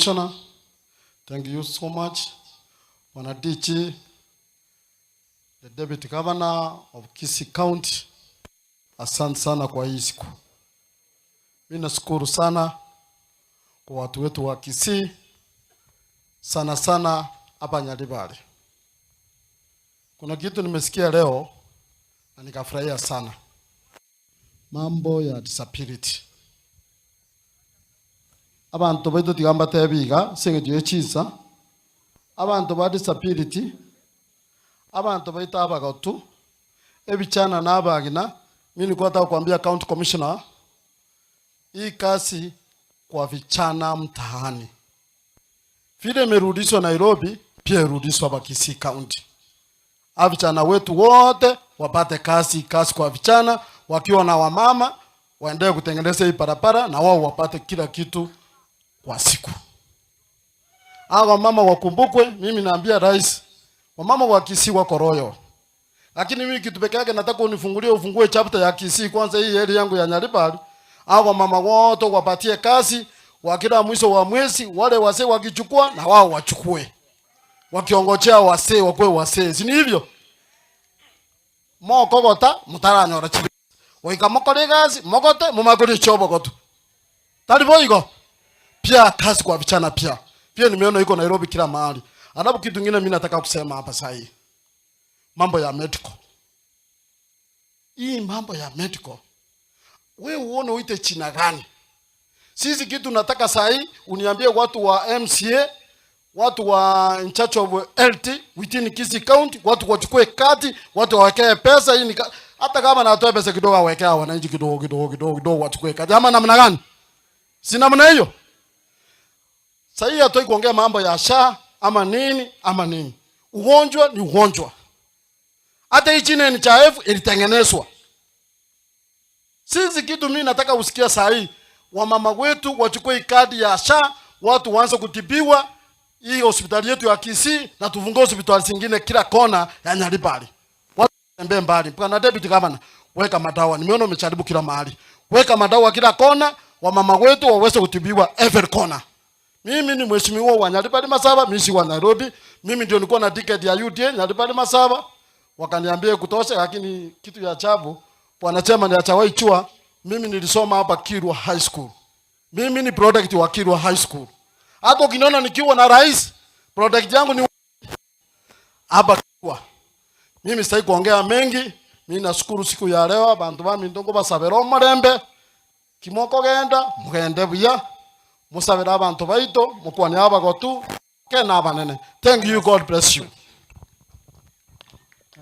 Commissioner, thank you so much. Bwana DG, the Deputy Governor of Kisii County, asante sana kwa hii siku. Mimi nashukuru sana kwa watu wetu wa Kisii, sana sana hapa Nyaribari. Kuna kitu nimesikia leo na nikafurahia sana, mambo ya disability. Abantu baitu tigamba tebiga sing'echo echinsa abantu ba disability, abantu baita abagotu ebichana na abagina. Mimi nilikuwa nataka kuambia County Commissioner, hii kazi kwa vijana mtaani vile imerudishwa Nairobi, pia irudishwa hapa Kisii County. Hawa vijana wetu wote wapate kazi, kazi kwa vijana wakiwa na wamama waendelee kutengeneza hii barabara na wao wapate kila kitu kwa siku. Hawa wamama wakumbukwe. Mimi naambia rais, wamama wa Kisii wako loyal. Lakini mimi kitu peke yake nataka unifungulie, ufungue chapter ya Kisii kwanza, hii area yangu ya Nyaribari. Hawa wamama wote wapatie kazi wa kila mwisho wa mwezi, wale wazee wakichukua na wao wachukue, wakiongojea wazee wakuwe wazee, si ni hivyo? Mokogota mutaranyora chibi goika mokore egasi mogote mumakore chobogotu tari boigo. Pia kazi kwa vijana pia pia nimeona iko Nairobi kila mahali. Alafu kitu kingine mimi nataka kusema hapa sasa, hii mambo ya medical, hii mambo ya medical, we uone uite china gani? Sisi kitu nataka saa hii uniambie watu wa MCA, watu wa in charge of health within Kisii County, watu wachukue kadi, watu wawekee pesa hii ni hata kama natoa pesa kidogo awekea wananchi kidogo kidogo kidogo kidogo, wachukue kadi ama namna gani? Si namna hiyo? Sasa hii hatoi kuongea mambo ya SHA ama nini ama nini. Ugonjwa ni ugonjwa. Hata hii chini NHIF ilitengenezwa. Sisi kitu mimi nataka usikia saa hii, wamama wetu wachukue kadi ya SHA, watu waanze kutibiwa hii hospitali yetu ya Kisii na tufungue hospitali zingine kila kona ya Nyaribari. Watu tembee mbali. Bwana Deputy Governor, weka madawa. Nimeona umejaribu kila mahali. Weka madawa kila kona, wamama wetu waweze kutibiwa every corner. Mimi ni mheshimiwa wa Nyaribari Masaba, mimi si wa Nairobi. Mimi ndio nilikuwa na ticket ya UDA Nyaribari Masaba. Wakaniambia kutosha, lakini kitu ya ajabu, bwana chairman hajawahi chua, mimi nilisoma hapa Kirwa High School. Mimi ni product wa Kirwa High School. Hata ukiniona nikiwa na rais, product yangu ni hapa Kirwa. Mimi sitaki kuongea mengi. Mimi nashukuru siku ya leo bantu ba mindongo basabera omurembe kimoko genda mugende buya musabira abantu baito mukwania abagotu kena abanene. Thank you, God bless you.